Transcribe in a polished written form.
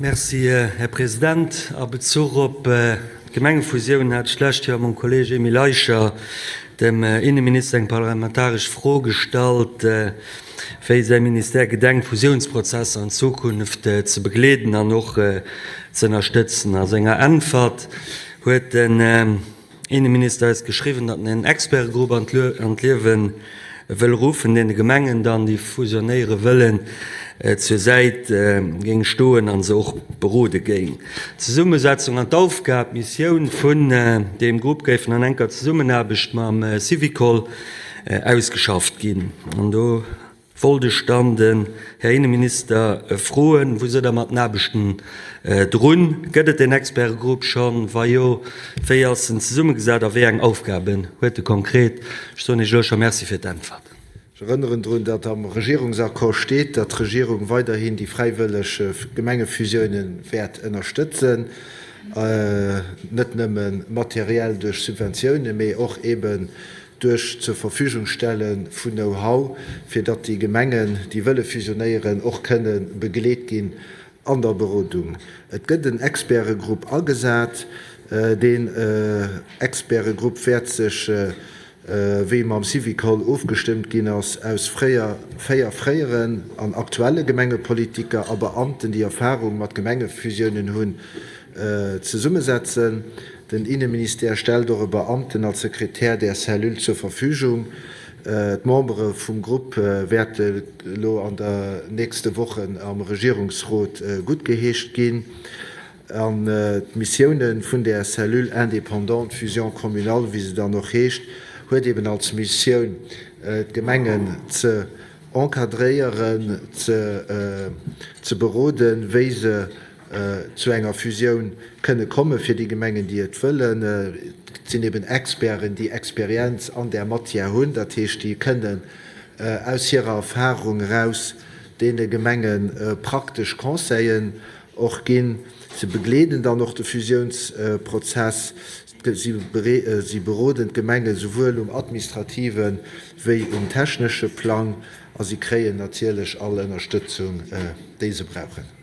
Merci, Här President. A Bezuch op d'Gemengefusioun hat ech d'lescht Joer mam Kolleeg Emile Eicher dem Inneminister eng parlamentaresch Fro gestallt, wéi säi Ministère gedenkt, Fusiounsprozesser an Zukunft ze begleeden an och ze ënnerstëtzen. A senger Äntwert huet den Inneminister eis geschriwwen, datt en en Expertegrupp an d'Liewe wëll ruffen, deen de Gemengen dann, déi fusionéiere wëllen, zur Säit géing stoen a se och berode géing. D'Zesummesetzung an d'Aufgab, d'Missioun vun deem Grupp géifen an enker Zesummenaarbecht mam Syvicol ausgeschafft ginn. An do Wollt ech dann den Här Inneminister froen, Wou sidd Der mat den Aarbechten drun? Gëtt et deen Expertegrupp schonn? Wa jo, wéi ass en zesummegesat a wéi eng Aufgaben huet e konkret? Ech soen Iech elo scho Merci fir d'Äntwert. Ech erënneren drun, datt am Regierungsaccord steet, datt d'Regierung weiderhin déi fräiwëlleg Gemengefusiounen wäert ënnerstëtzen, net nëmme materiell duerch Subventiounen, mee och eeben duerch zur Verfügung stelle vun Know-how, fir datt déi Gemengen, déi wëlle fusionéieren, och kënne begleet ginn an der Berodung. Et gëtt en Expertegrupp agesat. Deen Expertegrupp wäert sech, wéi mam Syvicol ofgestëmmt ginn ass, aus fréier véier fréieren an aktuelle Gemengepolitiker a Beamten, déi Erfarung mat Gemengefusiounen hunn, zesummesetzen. Den Inneministère stellt och e Beamten als Sekretär där Cellule zur Verfügung. D'Membere vum Grupp wäerte elo an der nächste Wochen am Regierungsrot guttgeheescht ginn. An d'Missioune vun där Cellule indépendante fusion communale, wéi se dann och heescht, huet eben als Missioun, d'Gemengen ze encadréieren, ze beroden, wéi se zu enger Fusioun kënne komme fir déi Gemengen, déi et wëllen. Et sinn eben Experten, déi Experienz an där Matière hunn, dat heescht, déi kënnen aus hirer Erfahrung eraus deene Gemenge praktesch Conseillen och ginn. Se begleeden dann och de Fusiounsprozess. Si beroden d'Gemenge souwuel um administrative wéi um technesche Plang a si kréien natierlech all Ënnerstëtzung, déi se brauchen.